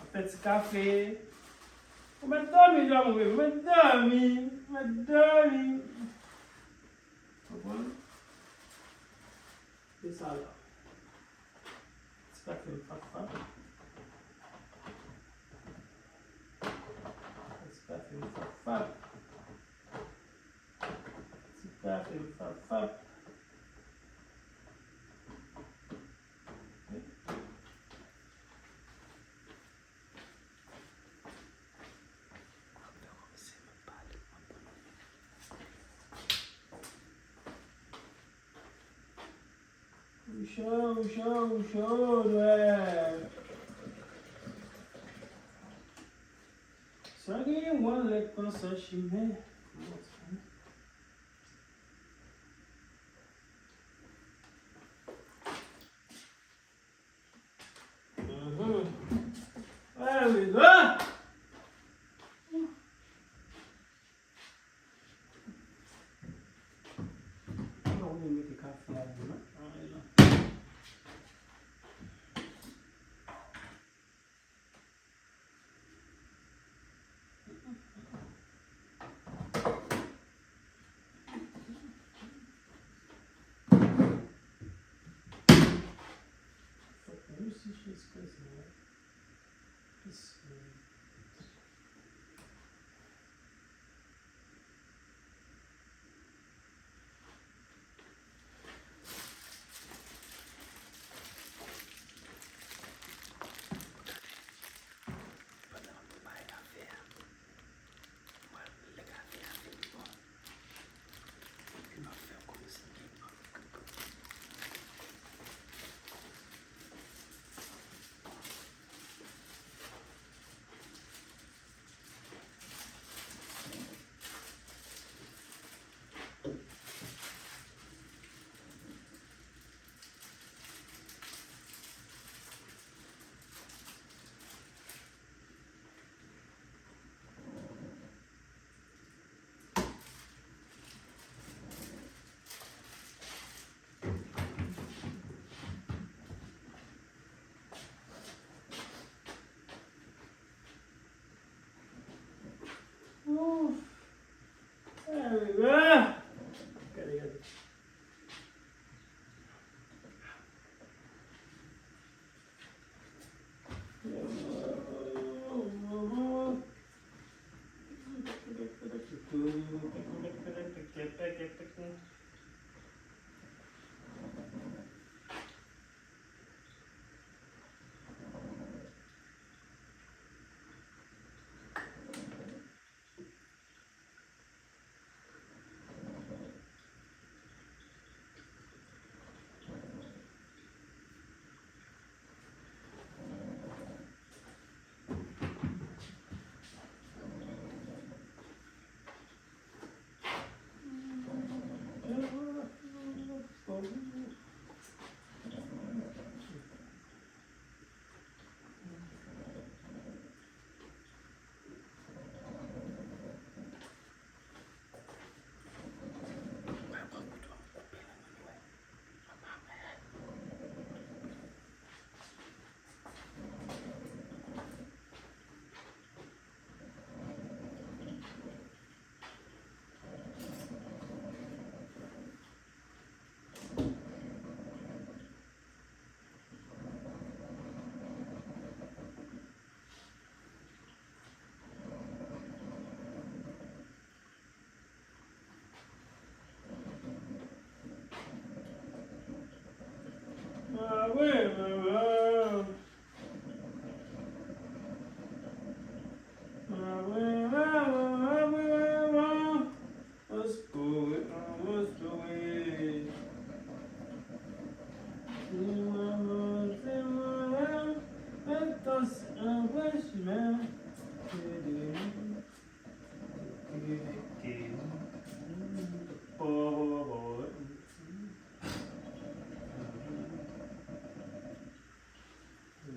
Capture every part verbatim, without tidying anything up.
Ap fè ti kafe. Ou mèt dòmi, dòmi, ou mèt dòmi. Ou mèt dòmi. Konprann? Se sa la. Ti kafe m fap fap. Ti kafe m fap fap. Ti kafe m fap fap. Ou cho, ou cho, ou cho, dwè. Sa genyen wan lèk konsa chimè. Mhm. There we go. Bon, ou mete kafe a ladan. Fòk nou siche espreso a. Espreso. Pandan m ap prepare kafe a, m pral lè kafe a fin bon. Epi m ap fè w konnen si l gen anpil kote. Ouf. Gade, gade.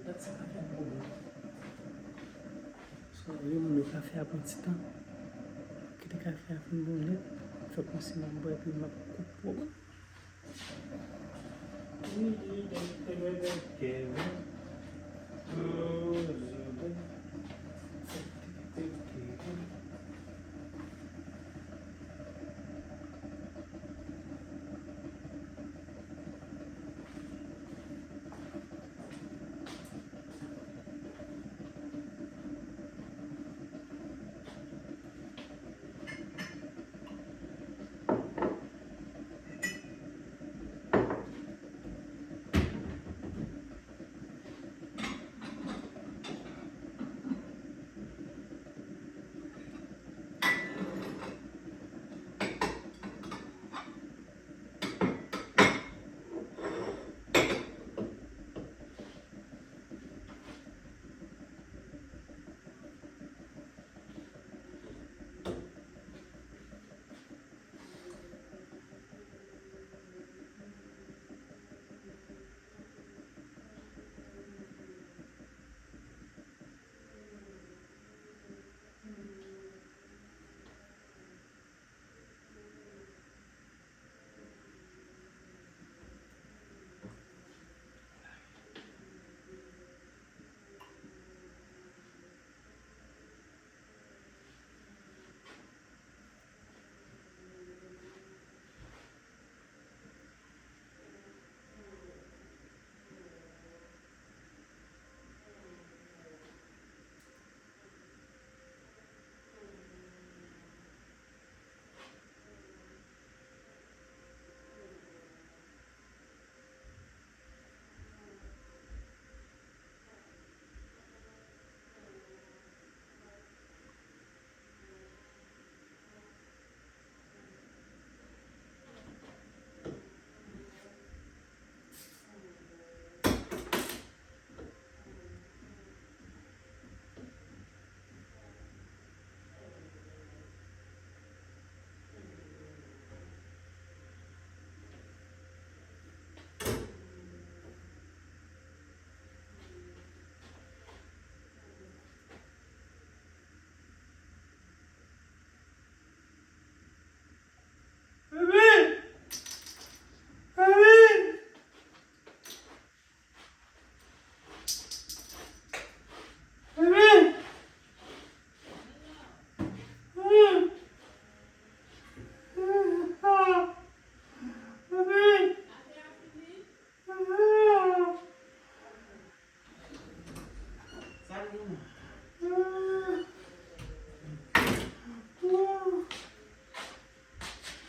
Dat sa kafe a poko bon. Paske w ap wè moun yo kafe a pran ti tan. Kite kafe a fin bon nèt. Fè kòmsi m ap bwè epi m ap koupe pwogram.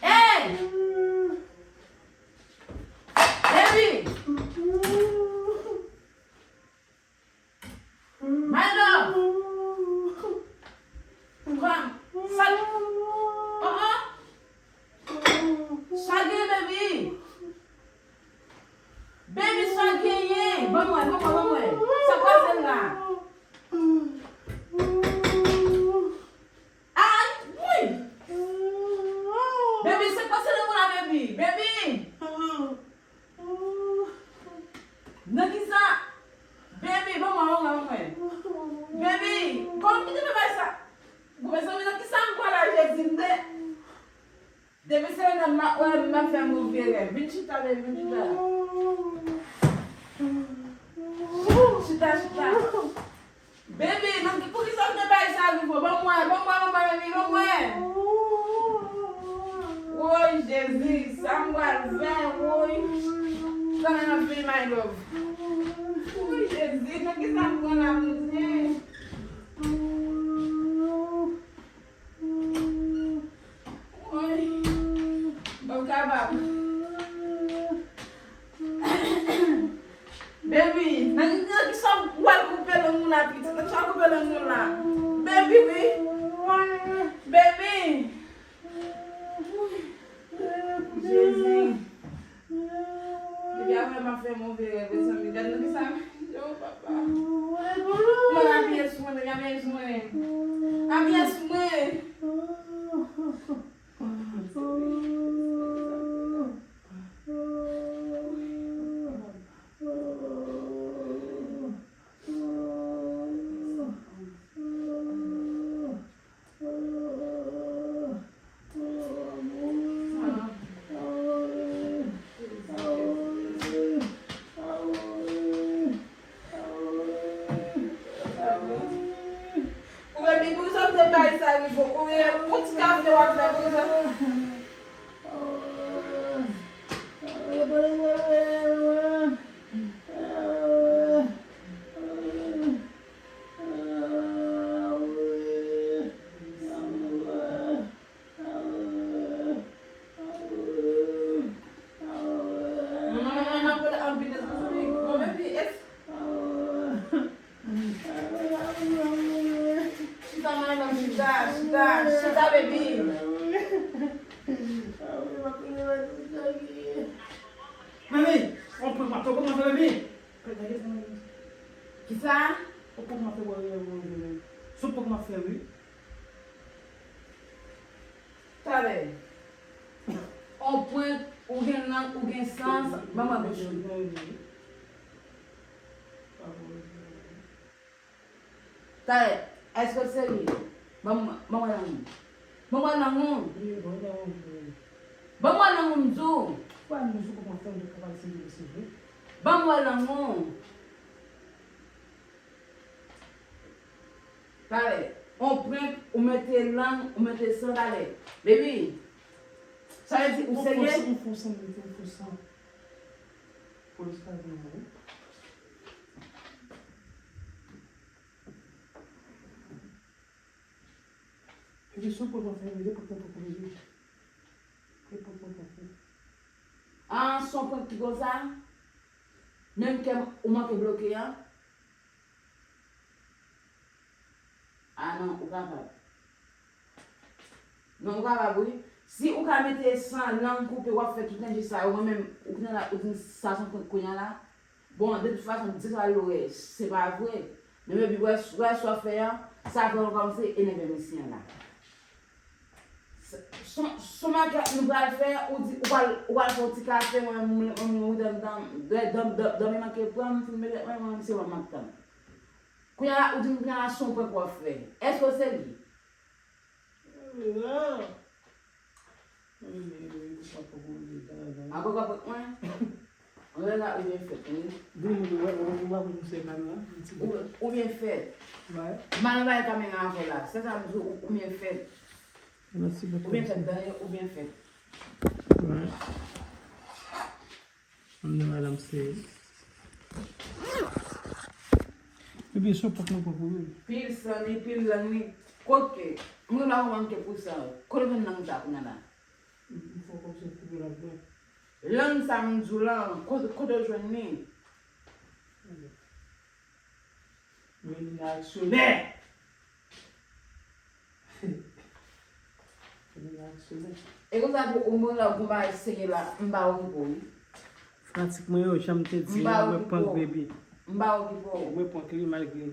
Hey! Baby! My love! Come. Sa, oh, oh. Sa gen, baby? Baby, sa genyen? Ban mwen, ban mwen, ban mwen. Sa pase la? Ay, woy! Baby, sa pase nan kò la, baby? Baby! Nan kisa? Baby, ban mwen, ban mwen, ban mwen. Baby, kòman ki te fè bay sa? Bon, mezanmi, nan kisa m pral la, Jezi, m te Depi se nan m ap wè, m ap fè move rèv. Vin chita, baby, vin chita. Chita, chita. Baby, nan ki, poukisa w te bay sa rive w? Ban mwen, ban mwen, ban mwen, baby, ban mwen. Woy, Jezi, sa m pral fè, woy. Sa nan ap vini, my love. Woy, Jezi, nan kisa m pran la, Bondye? Woy, m p ap kapab. Baby, nan, nan kisa w al koupe lang moun la, pitit? Nan kisa w al koupe lang moun la? Baby, wi. Baby. Jezi. Depi apre m ap fè move rèv, mezanmi. Gad nan kisa m. Oh, papa. Mwen apiye sou mwen, apiye sou mwen. Apiye sou mwen. Ou vle di pou sa w te bay sa rive, ou vle yon ti kafe w ap fè pou sa. Chita, madam, chita, chita, chita, baby. Mami, on prank m ap fè, on prank m ap fè, mami. Kisa? On prank m ap fè, mami. Se on prank m ap fè, wi. Talè. On prank, ou gen lang, ou gen sans, ban mwen bouch ou. Talè, èske w serye? Ban mwen, ban mwen lang ou. Ban mwen lang ou. Ban mwen lang ou, m di w. Ban mwen lang ou. Talè, on prank, ou mete lang, ou mete san talè. Baby, sa vle di ou serye? Ou fon san, ou fon san. Polis pa vin non. Epi sou pran pran fè, epi pran pran pran. Epi pran pran pran. Ah, se on prank ki konsa? Menm kè m ou manke bloke a? Ah non, ou kapab. Non, ou kapab, wi. Si ou ka mete san lang koupe, w ap fè tout nèji sa yo, mwen menm, ou kounye a la, ou di m sa se on prank kounye a la. Bon, de tout fason, di sa l wè, se pa vre. Men baby, wè, wè sa w ap fè a, sa fè w kòmanse enève mesye a la. S-, son, son makèt nou pral fè, ou di, ou pral, ou pral fè yon ti kafe, mwen, mwen, mwen, mwen, dòmi, dòmi, dòmi, dòmi manke pran m, fin mete, mwen, mwen, se mwen m ap tann. Kounye a la, ou di m kounye a la, se yon prank w ap fè. Èske w serye? Ankò kapot mwen. Anlè la ou byen fèt, wi. Ou, ou byen fèt. M al anba kamera avè w la. Se sa m di w, ou, ou byen fèt. Ou byen fèt, Daniel, ou byen fèt. Mwen di madanm se. Epi sou pòt nou pran pou yo. Pil san ni, pil lang ni. Kote? Mwen pa konprann ke pou sa. Kote w jwenn lang sa kounye a la? M fè kòmsi m koupe ladan. Lang sa m di w lan, kote, kote w jwenn li? Men li aksyonè! Li aksyonè. E konsa pou ou mwen la, ou konn bagay serye la, m pa okipe w, wi. Fanatik mwen yo, jan m te di a, mwen prank baby. M pa okipe w. Mwen prank li malgre,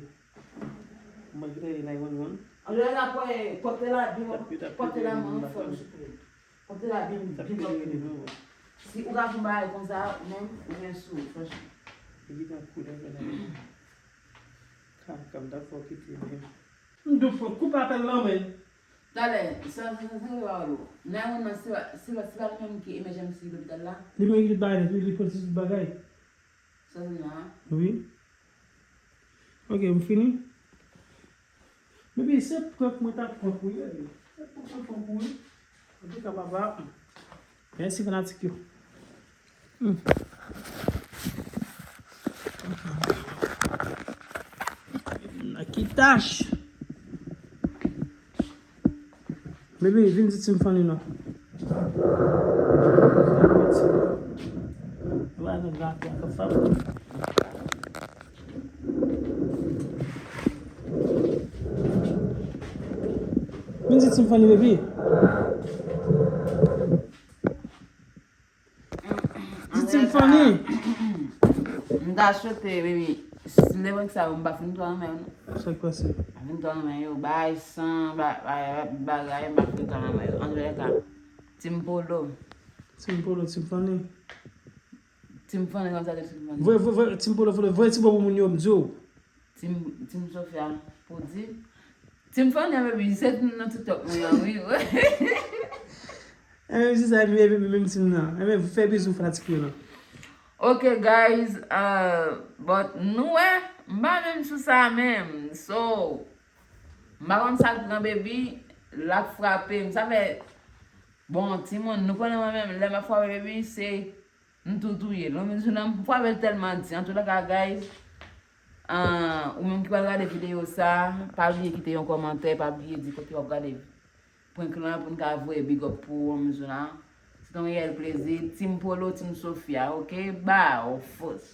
malgre li nine one one. Anlè la, pòte la byen, pòte la mwen anfòm, souple. Pòte la byen, byen pòte. Si ou ka fè yon bagay konsa, ou menm, ou gen sou, franchman. Li gen koulè, koulè. Kaka, m ta fè w kite menm. M di w fò koupe apèl lan, men. Talè, sa, sa, sa, sa, sa, nine one one, se pa, se pa, se pa li menm ki emergency lopital la? Li menm ki tout bagay nèt, wi, li pran ti tout bagay. Sa se la? Wi. Ok, m fini. Baby, se prank mwen t ap prank ou ye, wi. Se prank mwen prank ou ye. Antouka, papa, mèsi fanatik yo. Hmm. Naki tach. Baby, vin di Team Fanny non. Ou pa nan gate a, k ap fap. Team Fanny, baby. Di Team Fanny. M ta swete, baby, si lè mwen sa yo, m pa fin twò renmen yo, non. Sa k pase? M pa fin twò renmen yo. Bay san, ba- bay bagay, m pa fin twò renmen yo. Antoulèka, Team Polo. Team Polo, Team Fanny. Team Fanny, kòmsa ke Team Fanny. Voye, voye, voye, Team Polo, voye, voye ti bo pou moun yo, m di w. Team, Team Sofia, pou di. Team Fanny, baby, se nan TikTok mwen an, wi. Enben, se sa, epi, epi, menm Team nan. Enben, fè bizou fanatik yo, non. Ok, guys, uh, but nou wè, m pa menm sou sa menm. So, m pa konn sa l pran, baby, l ap frape m. Sa fè, bon, timoun, nou konnen mwen menm, lè m ap frape, baby, se m tou touye l. Yon mizou nan m frape l tèlman di. Antoulèka, guys, ah, ou menm ki pral gade videyo sa, pa bliye kite yon kòmantè, pa bliye di kote w ap gade prank lan pou n ka voye big up pou ou, yon mizou nan. Se t yon reyèl plezi. Team Polo, Team Sofia, ok? Ba, ou fòs.